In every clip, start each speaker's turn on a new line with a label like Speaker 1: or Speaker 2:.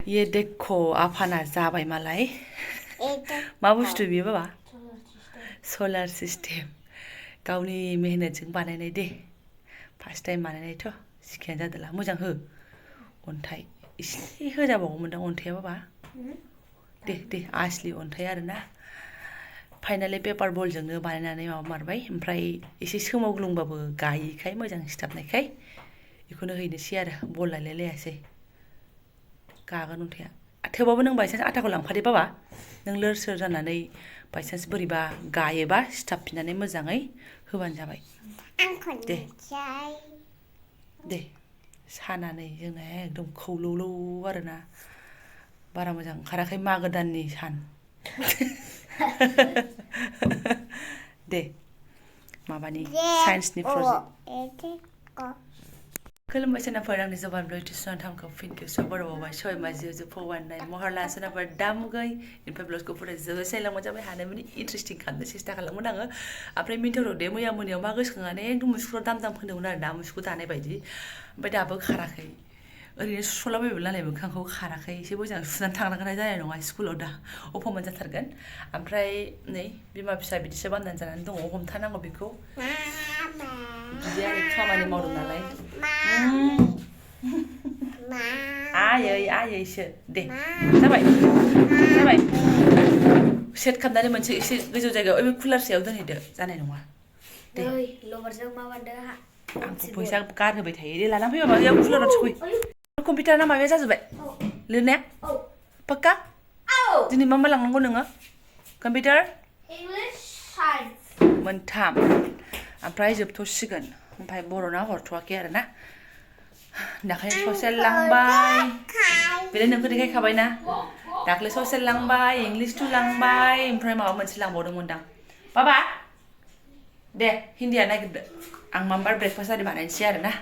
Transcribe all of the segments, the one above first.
Speaker 1: ये देखो आफाना जाबाय मालाय मा बुस्थु बियो बाबा सोलार सिस्टेम गावनि मेहनतजों बानायनाय दे फार्स्ट टाइम बानायनायथ' सिखायानो जादोला मोजां हो अन्थाइ एसे होजाबावगौमोन दां अन्थाइया बाबा दे आसलि अन्थाइ आरोना फाइनालि पेपार बलजोंनो बानायनानै माबा मारबाय ओमफ्राय एसे सोमावग्लुंबाबो गायिखाय मोजां सिथाबनायखाय बेखौनो हैनोसै आरो बल लायलायलायासै गागोन अन्थाइया थेवबाबो नों बायसान्स आटाखौ लांफादे बाबा नों लोर सोर जानानै बायसान्स बोरैबा गायोबा सिथाबफिननानै मोजाङै होबानो जाबाय दे सानानै जोंना एकदम खौलौलौ आरोना बारा मोजां ओंखाराखै मागो दाननि सान दे माबानि साइन्सनि प्रजेक्ट खुलुमबाय सोनाफोर आंनि जबानब्लग टिउसन थामखौ फिनखौ सबरबावबाय सय माजियाव जोफौवाननाय महरला सोनाफोर दामुगै इनफाय ब्लगखौ फरायजोबो सायलांबाय जाबाय हानायमानि इन्ट्रेस्टिं खालामनो सेस्था खालामोन आङो ओमफ्राय मिन्थाराव दे मैया मोनायाव मा गोसोखांनानै एकदम मुसुखुराव दाम होनदोंमोन आरो दा मुसुखु दानाय बायदि ओमफ्राय दाबो खाराखै ओरैनो सुस'लाबायबाय नालाय मोखांखौ खाराखै एसे मोजां सुनानै थांनांगोन जानाय नङा स्कुलाव दा अपमान जाथारगोन ओमफ्राय नै बिमा फिसा बिदिसो बामनानै जानानै दङ हमथानांगौ बेखौ बिदि आरो खामानि मावदों नालाय आयैसो दे जाबाय सेट खालामनानै मोनसे एसे गोजौ जायगायाव बे कुलार सायाव दोनहैदो जानाय नङा दे
Speaker 2: लबारजों माबादो
Speaker 1: आंखौ फैसा गारहोबाय थायो दे लाना फैबा माबायाव कुलाराव सफै कम्पिउटारना माबाया जाजोब्बाय लिरनाया पाक्का दिनै मा लांनांगौ नोङो कम्पिउटार मोनथाम ओमफ्राय जोबथ'सिगोन ओमफ्राय बर'ना हरथ'वाखै आरोना दाखालि ससेल लांबाय बेनो नोंखौ देखायखाबाय ना दाखालि ससेल लांबाय इंलिश 2 लांबाय ओमफ्राय माबा मोनसे लांबावदोंमोनदां बाबा दे हिन्दीया नागिरदो आं माबा ब्रेकफास्ट आरि बानायनोसै आरोना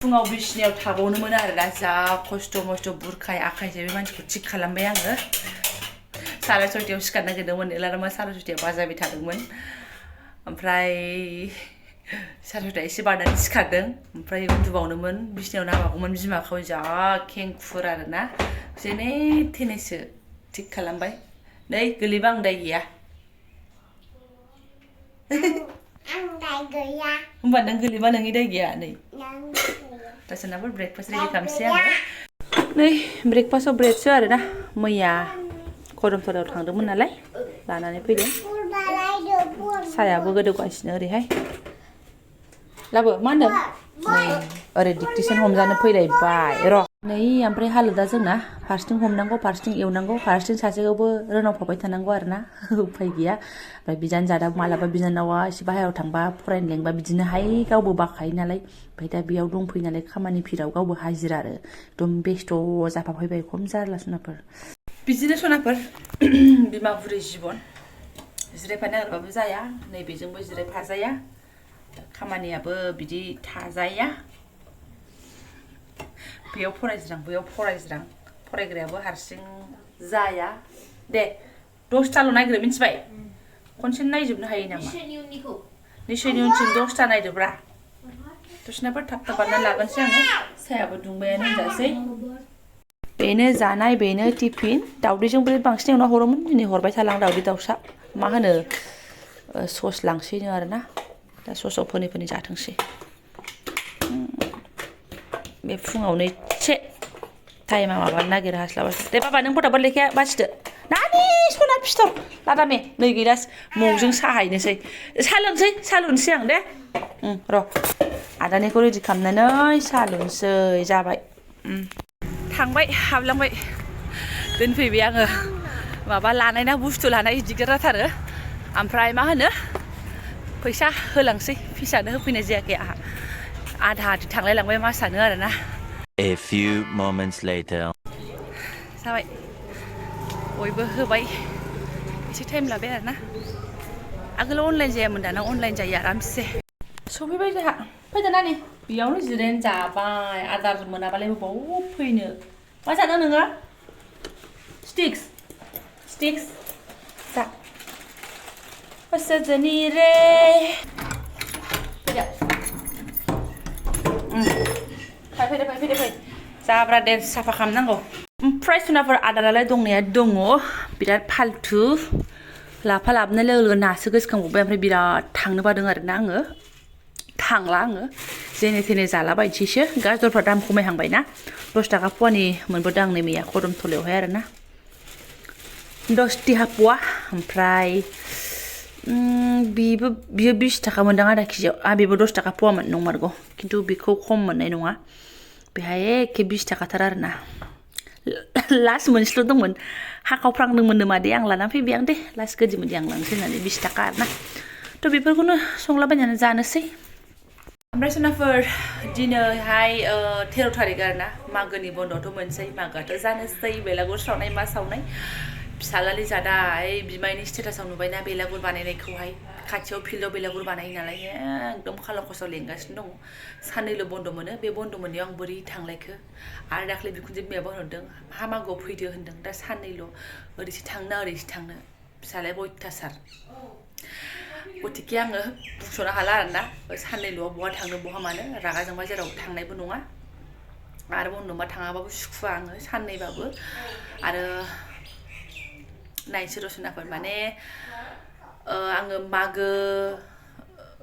Speaker 1: फुङाव बिसिनायाव थाबावनोमोन आरोना जा खस्थ' मस्थ' बुरखाय आखायजों बे मानसिखौ थिग खालामबाय आङो 6:30 सिखारनो नागिरदोंमोन एलार्मा 6:30 बाजाबाय थादोंमोन ओमफ्राय 6:30 एसे बारनानै सिखारदों ओमफ्राय उन्दुबावनोमोन बिसिनायाव नामागौमोन बिमाखौ जा खेंखुर आरोना जेने थेनेसो थिग खालामबाय नै गोलैबा आं दाय गैया होमबा नों गोलैबा नोंनि दाय गैया नै दासोनाबो ब्रेकफास्ट रेडि खालामसै आङो नै ब्रेकफास्टआव ब्रेडसो आरोना मैया करमतलायाव थांदोंमोन नालाय लानानै फैदों सायाबो गोदौगासिनो ओरैहाय लाबो मा होनदों नै ओरै डिक्टेसन हमजानो फैलायबाय र' नै ओमफ्राय हालोदा जोंना फारसेथिं हमनांगौ फारसेथिं एवनांगौ फारसेथिं सासेखौबो रोनावफाबाय थानांगौ आरोना उफाय गैया ओमफ्राय बिजानजादा मालाबा बिनानावा एसे बाहेरायाव थांबा फरायनो लेंबा बिदिनोहाय गावबो बाखायो नालाय ओमफ्राय दा बेयाव दंफैयो नालाय खामानि फिराव गावबो हाजिरा आरो एकदम बेस्थ' जाफाफैबाय खम जारला सनाफोर बिदिनो सनाफोर बिमा बुरै जिबन जिरायफानो नागिरबाबो जाया नैबेजोंबो जिरायफाजाया खामानियाबो बिदि थाजाया बेयाव फरायज्रां बैयाव फरायज्रां फरायग्रायाबो हारसिं जाया दे 10थाल' नायग्रो मिन्थिबाय खनसेनो नायजोबनो हायो नामा निसयनि उनसिम 10था नायदोब्रा दसनाफोर थाब बानायना लागोनसै आङो सायाबो दुंबायानो होनजासै बेनो जानाय बेनो टिफिन दावदैजों ब्रेड बांसिन एवना हरोमोन दिनै हरबाय थालां दावदै दाउसा मा होनो सस लांसैनो आरोना दा ससाव फोनै जाथोंसै बे फुङावनो एसे टाइमा माबानो नागिरो हास्लाबासै दे बाबा नों फटाफट लेखाया बासिदो नानि सना फिथर लादामे नै गैलास मौजों साहायनोसै साहा लोंसै आं दे र' आदानिखौ रेडि खालामनानै साहा लोंसै जाबाय थांबाय हाबलांबाय दोनफैबाय आङो माबा लानाय ना बुस्थु लानाय दिगदार जाथारो ओमफ्राय मा होनो फैसा होलांसै फिसानो होफैनाय जायाखै आहा आधा आधि थांलाय लांबाय मासानो आरोना
Speaker 3: A few moments later
Speaker 1: जाबाय बयबो होबाय एसे टाइम लाबाय आरोना आगोलाव अनलाइन जायामोन दाना अनलाइन जायो आरामसे सफैबाय जोंहा फैदो नानि बेयावनो जिरायनानै जाबाय आदार मोनाबालाय बबाव फैनो मा जादों नोङो स्टिक्स जा सजनी रे फै जाब्रा देर साफा खालामनांगौ ओमफ्राय सुनाफोर आदारालाय दंनाया दङ बिराद फालतु लाफा लाबोनाय लोगो लोगो नासो गोसोखांबावबाय ओमफ्राय बिराद थांनो बादों आरोना आङो थांला आङो जेने थेने जालाबायनोसैसो गाजरफ्रा दाम खमायहांबाय ना 10 थाखा फवानि मोनबोदों आं नै मैया खदमथलायावहाय आरोना 10 टिहा पवा ओमफ्राय बियो 20 थाखा मोनदां आधा केजियाव बेबो 10 थाखा पवामोन नंमारगौ खिन्थु बेखौ खम मोननाय नङा बेहाय एखे 20 थाखाथार आरोना लास्ट मोनसेल' दंमोन हाखावफ्रांदोंमोन मादै आं लानानै फैबाय आं दे लास्ट गोदि मोनदि आं लांसै होननानै 20 थाखा आरोना थ' बेफोरखौनो संलाबायनानै जानोसै ओमफ्राय सोनाफोर दिनैहाय 13 थारिख आरोना मागोनि बन्द'आथ' मोनसै मागोआथ' जानोसै बेलागुर सावनाय मा सावनाय फिसालानि जादाय बिमायनि स्टेटासाव नुबायना बेलागुर बानायनायखौहाय खाथियाव फिल्डआव बेलागुर बानायो नालाय एकदम खालाव खसाव लेंगासिनो दङ साननैल' बन्द' मोनो बे बन्द' मोननायाव आं बोरै थांलायखो आरो दाख्लै बिखुनजो बिमायाबो होनहरदों हा मागोआव फैदो होनदों दा साननैल' ओरैसो थांनो ओरैसो थांनो फिसालाया अयथासार गथिखे आङो बुंस'नो हाला आरोना साननैल' बहा थांनो बहा मानो रागा जोंबा जेराव थांनायबो नङा आरो बन्द'बा थाङाबाबो सुखुवा आङो साननैबाबो आरो नायनोसै रसनाफोर माने आङो मागो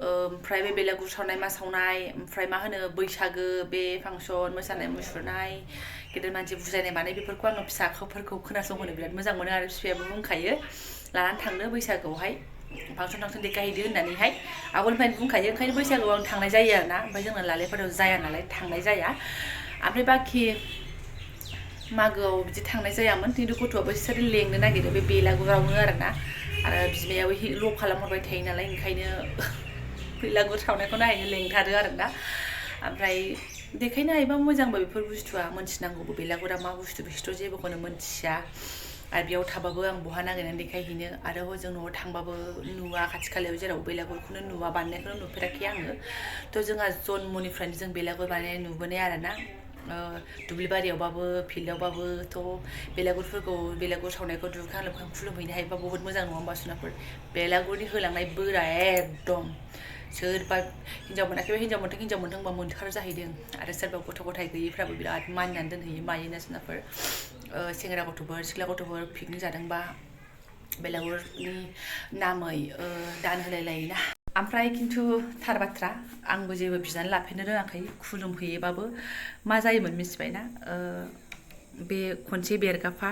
Speaker 1: ओमफ्राय बे बेलागुर सावनाय मा सावनाय ओमफ्राय मा होनो बैसागो बे फांसन मोसानाय मुसुरनाय गेदेर मानसि बुजायनाय मानाय बेफोरखौ आङो फिसाफोरखौ खोनासंहोनो बिराद मोजां मोनो आरो बिफायाबो बुंखायो लानानै थांनो बैसागोआवहाय फांसन थांसन देखायहैदो होननानैहाय आगोलनिफ्रायनो बुंखायो ओंखायनो बैसागोआव आं थांनाय जायो आरोना ओमफ्राय जोंना लालेफोराव जाया नालाय थांनाय जाया ओमफ्राय बाखि मागोआव बिदि थांनाय जायामोन खिन्थु गथ'आबो बिसोर लेंनो नागिरो बे बेलागुरावनो आरोना आरो बिमायाबो ल' खालामहरबाय थायो नालाय ओंखायनो बेलागुर सावनायखौ नायनो लेंथारो आरोना ओमफ्राय देखायनो हायोबा मोजांबा बेफोर बुस्थुआ मोनथिनांगौबो बेलागुरा मा बुस्थु बिसोरथ' जेबोखौनो मोनथिया आरो बेयाव थाबाबो आं बहा नागिरनानै देखायहैनो आरो हजों न'आव थांबाबो नुवा खाथि खालायाव जेराव बेलागुरखौनो नुवा बानायनायखौनो नुफेराखै आङो थ' जोंहा जन्मनिफ्रायनो जों बेलागुर बानायनाय नुबोनाय आरोना दुब्लि बारियावबाबो फिल्डआवबाबो थ' बेलागुर सावनायखौ दुगैखां लोबखां खुलुमहैनो हायोबा बहुत मोजां नङा होमबा सुनाफोर बेलागुरनि होलांनाय बोरा एकदम सोरबा हिन्जाव मोनाखैबा हिन्जाव मोनथोंबा मोनथार जाहैदों आरो सोरबा गथ' गथाय गैयैफ्राबो बिराद मानिनानै दोनहैयो मायोना सुनाफोर सेंग्रा गथ'फोर सिख्ला गथ'फोर पिकनिक जादोंबा बेलागुरनि नामै दान होलाय लायोना ओमफ्राय खिन्थु थार बाथ्रा आंबो जेबो बिनानै लाफेरनो रोङाखै खुलुमहैयोबाबो मा जायोमोन मिथिबायना बे खनसे बेरगाफा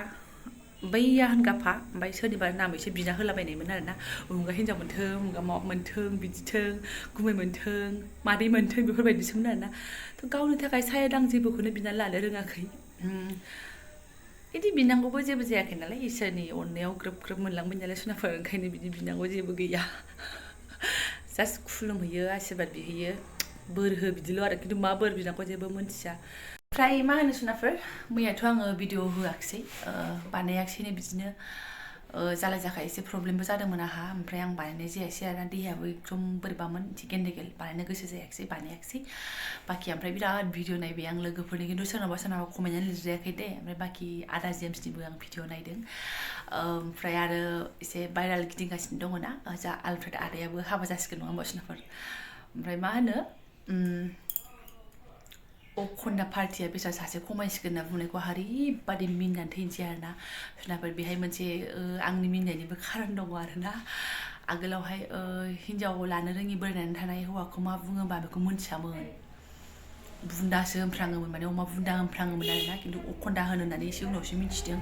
Speaker 1: बैया होनगाफा ओमफ्राय सोरनिबा नामैसो बिना होलाबायनायमोन आरोना उमुगा हिन्जाव मोन्थों उमुगा माबा मोन्थों बिदिथों गुमै मोन्थों मादै मोन्थों बेफोरबायदिसोमोन आरोना थ' गावनि थाखाय सायद आं जेबोखौनो बिनानै लानो रोङाखै बिदि बिनांगौबो जेबो जायाखै नालाय इसोरनि अननायाव ग्रोब ग्रोब मोनलांबाय नालाय सुनाफोर ओंखायनो बिदि बिनांगौ जेबो गैया जास्ट खुलुमहैयो आशीर्बाद बिहैयो बोर हो बिदिल' आरो खिन्थु मा बोर बिनांगौ जेबो मोनथिया ओमफ्राय मा होनो सुनाफोर मैयाथ' आङो भिडिअ होआखिसै बानायाखिसैनो बिदिनो जाला जाखा एसे प्रब्लेमबो जादोंमोन आंहा ओमफ्राय आं बानायनाय जायासै आरोना देहायाबो एकदम बोरैबामोन गेन्देगेल बानायनो गोसो जायाखिसै बानायाखिसै बाखि ओमफ्राय बिराद भिडिअ नायबाय आं लोगोफोरनि खिन्थु सोरनावबा कमेन्टआनो लिरजायाखै दे ओमफ्राय बाखि आदा जेम्सनिबो आं भिडिअ नायदों ओमफ्राय आरो एसे भाइराल गिदिंगासिनो दङ ना जा आलफ्रेड आदायाबो हाबा जासिगोन नङा होमबा सुनाफोर ओमफ्राय मा होनो अखन्दा पार्टिया बेसाद सासे खमायसिगोन होनना बुंनायखौ ओरैबादि मिनिनानै थैनोसै आरोना सुनाफोर बेहाय मोनसे आंनि मिनिनायनिबो खारन दङ आरोना आगोलावहाय हिन्जाव लानो रोङि बोरायनानै थानाय हौवाखौ मा बुङोबा बेखौ मोनथियामोन बुन्दासो होनफ्राङोमोन माने अमा बुन्दा होनफ्राङोमोन आरोना खिन्थु अखन्दा होनो होननानै एसे उनावसो मिथिदों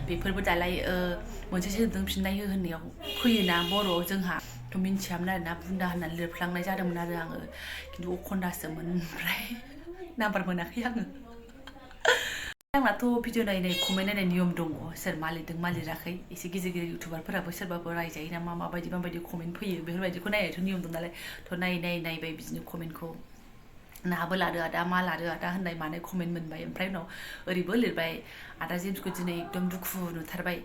Speaker 1: बेफोरबो दालाय मोनसे सोदोबजों फिननाय हो होननायाव फैयोना बर'आव जोंहा थ' मिथियामोन आरोना बुन्दा होननानै लिरफ्लांनाय जादोंमोन आरो आङो खिन्थु अखन्दासोमोन ओमफ्राय नाम्बार मोनाखै आङो आंनाथ' भिडिअ नायनाय कमेन्ट नायनाय नियम दङ सोर मा लिरदों मा लिराखै एसे गिदिर गिदिर इउटुबारफोराबो सोरबाफोर रायजायो नामा माबायदि कमेन्ट फैयो बेफोरबायदिखौ नायनायथ' नियम दं नालाय थ' नायबाय बिदिनो कमेन्टखौ नाहाबो लादो आदा मा लादो आदा होननाय मानाय कमेन्ट मोनबाय ओमफ्राय उनाव ओरैबो लिरबाय आदा जेम्सखौ दिनै एकदम दुखु नुथारबाय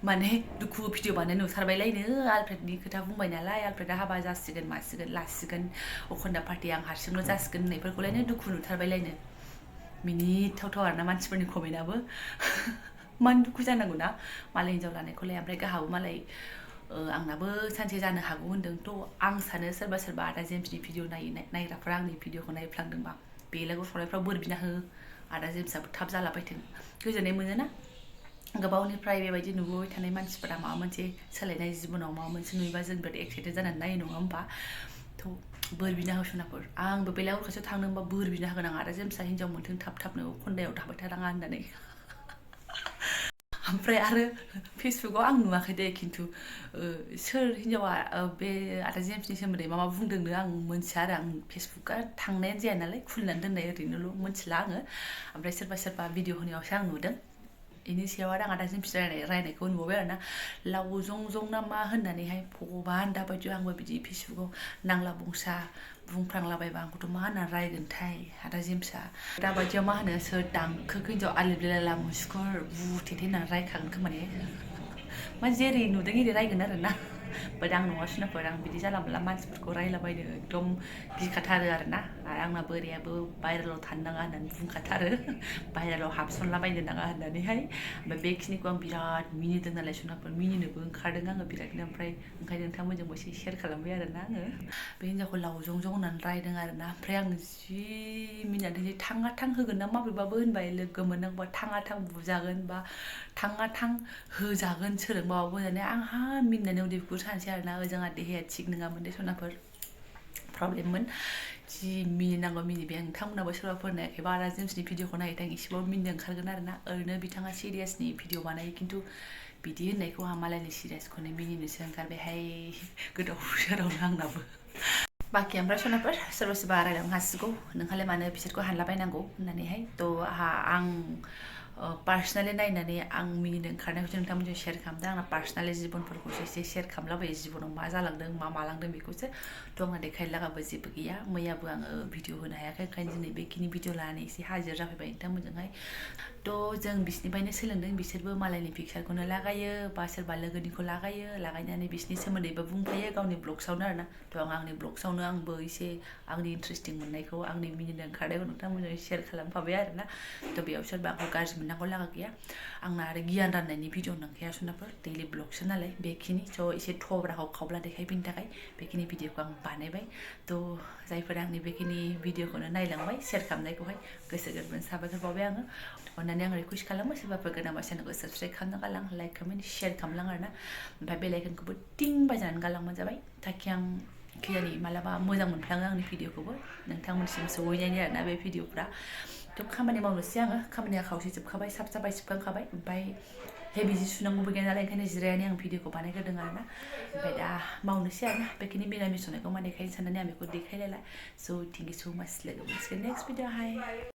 Speaker 1: माने दुखु भिडिअ बानायनो नुथारबायलायनो आलफ्रेडनि खोथा बुंबाय नालाय आलफ्रेडा हाबा जासिगोन मासिगोन लासिगोन अखन्दा पार्टि आं हारसिंल' जासिगोन होननायफोरखौलायनो दुखु नुथारबायलायनो मिनिथावथाव आरोना मानसिफोरनि कमेन्टआबो मानो दुखु जानांगौ ना मालाय हिन्जाव लानायखौलाय ओमफ्राय गाहाबो मालाय आंनाबो सानसे जानो हागौ होनदों थ' आं सानो सोरबा आदा जेम्सनि भिडिअ नायग्राफ्रा आंनि भिडिअखौ नायफ्लांदोंबा बेलागुर सावनायफ्राव बोर बिना हो आदा जेम्सआबो थाब जालाबायथों गोजोननाय मोनोना गोबावनिफ्राय बेबायदि नुबोबाय थानाय मानसिफोरा माबा मोनसे सोलायनाय जिबनाव माबा मोनसे नुयोबा जों बिराद एक्साइटेड जानानै नायो नङा होमबा थ' बोर बिना हो सनाफोर आंबो बेलायाव खाथियाव थांनोबा बोर बिना होगोन आं आदा जेम्सआ हिन्जाव मोन्थों थाबनो खन्दायाव थाबाय थानाङा होननानै ओमफ्राय आरो फेसबुकाव आं नुवाखै दे खिन्थु सोर हिन्जावा बे आदा जेम्सनि सोमोन्दै मा बुंदोंनो आं मोनथिया आरो आं फेसबुकआ थांनायानो जाया नालाय खुलिनानै दोननाय ओरैनोल' मोनथिला आङो ओमफ्राय सोरबा भिडिअ होनायावसो आं नुदों बेनि सायाव आरो आं आदा जेम्स रायनायखौ नुबाय आरो ना लाव जं जं ना मा होननानैहाय भगबान दाबायदियाव आंबो बिदि फेसबुकाव नांला बंसा बुंफ्रांलाबायबा आंखौथ' मा होनना रायगोनथाय आदा जेम्सआ दाबायदियाव मा होनो सोर दांखो हिन्जाव आलिब्लायला मुसुखुर बुथेथे होननानै रायखागोन खोमा ने मा जेरै नुदों एरै रायगोन आरो ना बाट आं नङा सुनाफोर आं बिदि जाला मोनला मानसिफोरखौ रायलाबायनो एकदम गिखाथारो आरो ना आरो आंना बोरायाबो भाइरेलाव थानो नाङा होननानै बुंखाथारो भाइरेलाव हाबसनलाबायनो नाङा होननानैहाय ओमफ्राय बेखिनिखौ आं बिराद मिनिदों नालाय सुनाफोर मिनिनोबो ओंखारदों आङो बिरादनो ओमफ्राय ओंखायनो नोंथांमोनजोंबो एसे शेयार खालामबाय आरो ना आङो बे हिन्जावखौ लावजं जं होननानै रायदों आरो ना ओमफ्राय आं जि मिनिनानै थाङा थां होगोन ना माबोरैबाबो होनबाय लोगो मोननांबा थाङा थां बुजागोन बा थाङा थां होजागोन सोरजोंबाबो होननानै आंहा मिनिनानै उदैखौ सानसै आरो ना ओजोंहा देहाया थिग नङामोन दे सनाफोर प्रब्लेममोन जि मिनिनांगौ मिनिबाय आं नोंथांमोनाबो सोरबाफोर नायाखैबा आदा जेम्सनि भिडिअखौ नायैदों एसेबाबो मिनिनो ओंखारगोन आरो ना ओरैनो बिथाङा सिरियासनि भिडिअ बानायो खिन्थु बिदि होननायखौ आंहा मालायनि सिरियासखौनो मिनिनोसो ओंखारबायहाय गोदाव सोरावनो आंनाबो बाखि ओमफ्राय सनाफोर सोरबा रायलायनो हासिगौ नोंहालाय मानो बिसोरखौ हानलाबायनांगौ होननानैहाय थ' आं पार्सनेलि नायनानै आं मिनिनो ओंखारनायखौसो नोंथांमोनजों शेयार खालामदों आंना पार्सनेलि जिबनफोरखौसो एसे शेयार खालामलाबायो जिबनाव मा जालांदों मा मालांदों बेखौसो थ' आंना देखायलागाबो जेबो गैया मैयाबो आङो भिडिअ होनो हायाखै ओंखायनो दिनै बेखिनि भिडिअ लानानै एसे हाजिर जाफैबाय नोंथांमोनजोंहाय थ' जों बिसिनिफ्रायनो सोलोंदों बिसोरबो मालायनि पिक्सारखौनो लागायो बा सोरबा लोगोनिखौ लागायनानै बिसिनि सोमोन्दैबो बुंफायो गावनि ब्लग्सआवनो आरो ना थ' आं आंनि ब्लग्सआवनो आंबो एसे आंनि इन्ट्रेस्टिं मोननायखौ आंनि मिनिनो ओंखारनायखौ नोंथांमोनजों शेयार खालामफाबाय आरो ना थ' बेयाव सोरबा आंखौ गाज्रि मोननांगौ लागा गैया आंना आरो गियान राननायनि भिडिअ नंखाया सुनाफोर दैलि ब्लगसो नालाय बेखिनि स' एसे थब्राखौ खावब्ला देखायफिननो थाखाय बेखिनि भिडिअखौ आं बानायबाय थ' जायफोरा आंनि बेखिनि भिडिअखौनो नायलांबाय शेयार खालामनायखौहाय गोसो गोरबोनि साबायखर बावबाय आङो अननानै आं रिकुवेस्ट खालामो सोरबाफोर गोनांबा चेनेलखौ साबस्क्राइब खालामना गालां लाइक कमेन्ट शेयार खालामलां आरो ना ओमफ्राय बेल आइकनखौबो टिं बाजानानै गालांबानो जाबाय ताकि आं खिजानि मालाबा मोजां मोनफ्लाङो आंनि भिडिअखौबो नोंथांमोनसिम सहैनायनि आरोना बे भिडिअफ्रा थ' खामानि मावनोसै आङो खामानिया खावसे जोबखाबाय साफ साफाय सिबखांखाबाय ओमफ्राय हेभि जि सुनांगौबो गैया नालाय ओंखायनो जिरायनानै आं भिडिअखौ बानायग्रोदों आरो ना ओमफ्राय दा मावनोसै आरो ना बेखिनि मिरामिस संनायखौ मा देखायनो साननानै आं बेखौ देखायलायला स' थेंक इउ स' माच लोगो मोनसिगोन नेक्स्ट भिडिअ हाय